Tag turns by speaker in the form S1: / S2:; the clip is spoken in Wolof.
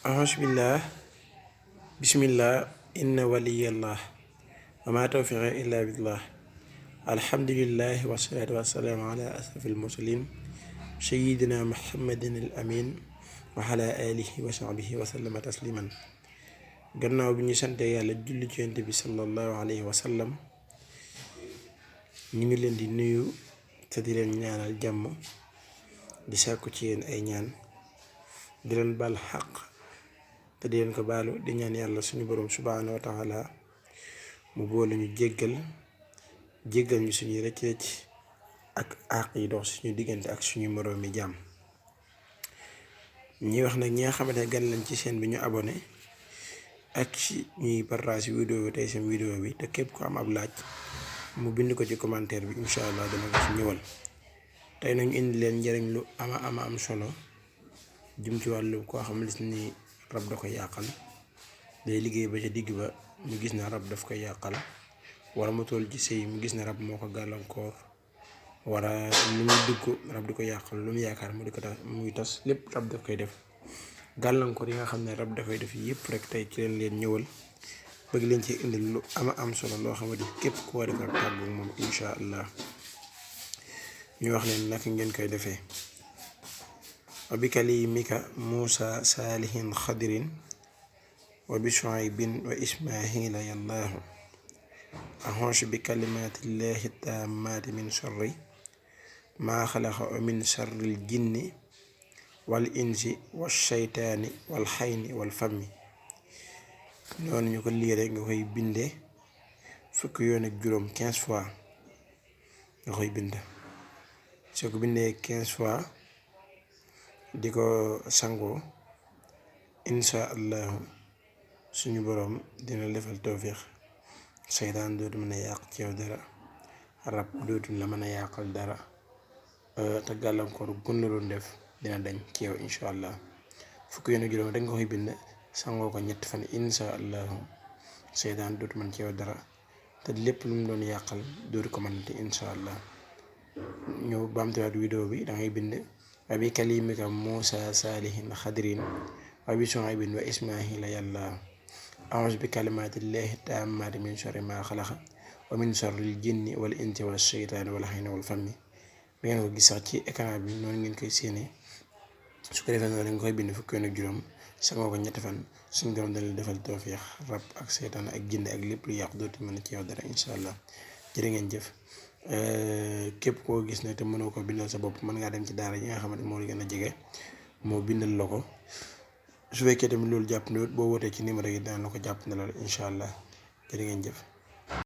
S1: أعوذ بالله بسم الله إن ولي الله وما توفيق إلا بالله الحمد لله والصلاة والسلام على أشرف المرسلين سيدنا محمد الأمين وعلى آله وصحبه وسلم تسليما gannaaw bi ñu sante yàlla julli ci yonent bi sallallahu alayhi wa sallam ñu ngi leen di nuyu te di leen ñaanal jàmm di sàkku ci yéen ay ñaan di leen bal xaq te di leen ko baalu di ñaan yàlla suñu borom subhanahu wa taala mu boole ñu jéggal ñu suñuy rëcc-rëcc ak àq yi dox suñu diggante ak suñu moroomi jàmm ñi wax nag ñi nga xamante ne gan lañ ci chaîne bi ñu abonné ak ci ñuy partage vidéo tey seen vidéo bi te képp ko am ab laaj mu bind ko ci commentaire bi incha allah dana ko ci ñëwal tey nañu indi leen njëriñ lu ama am solo jëm ci wàllu koo xam ni rab da ko yàqal day liggéey ba ca digg ba mu gis na rab daf koy yàqal wala mu toll ci sëy mu gis na rab moo ko gàllankoor wala lu muy dugg rab di ko yàqal lu mu yaakaar mu di ko tas muy tas lépp rab daf koy def gàllankoor yi nga xam ne rab dafay def yëpp rek tey ci leen ñëwal bëgg leen ci indi lu am solo loo xamante képp ku war a def tàggu moom incha allah ñu wax leen naka ngeen koy defee wa bi kalimika Muusa saalihin xadirin wa bi Shuaybin wa Ismaahila yallaahu axuusu bi kalimaatillaahi taammaati min sharri maa xalaqa wa min sharril jinni wal insi wal shaytaani wal xayni wal fammi noonu ñu ko liire nga koy binde fukki yoon ak juróom 15 fois nga koy bind soo ko bindee 15 fois di ko sangoo insha allahu suñu boroom dina defal tawfiix seytaan dootu mën a yàq ci yow dara rab dootu la mën a yàqal dara te gàllankoor gun la doon def dina dañ ci yow insha allah fukki yoon ak juróom rek nga koy bind sangoo ko ñetti fan insha allahu seytaan dootu mën ci yow dara te lépp lu mu doon yàqal dootu ko mënati insha allah ñëw baamtuwaat vidéo bi dangay bind wa bi kalimika Muusa saalihin xadirin wa bi Shuaybin wa Ismaahila yallaahu a'uuzu bi kalimaatillaahi taammaati min sharri maa xalaqa wa min sharril jinni wal insi wal shaytaani wal xayni wal fammi bi ngeen ko gis sax ci écran bi noonu ngeen koy séenee su ko defee noonu nga koy bind fukki yoon ak juróom sangoo ko ñetti fan suñu borom dana la defal tawfiix rab ak seytaan ak jinne ak lépp lu yàqu dootu mën a ci yow dara incha allah jërë ngeen jëf képp koo gis ne te mënoo ko bindal sa bopp mën ngaa dem ci daara yi nga xamante moo la gën a jege moo bindal la ko su fekkee tamit loolu jàpp na boo wootee ci numéro yi daan la ko jàpp na loolu incha allah jërë ngeen jëf.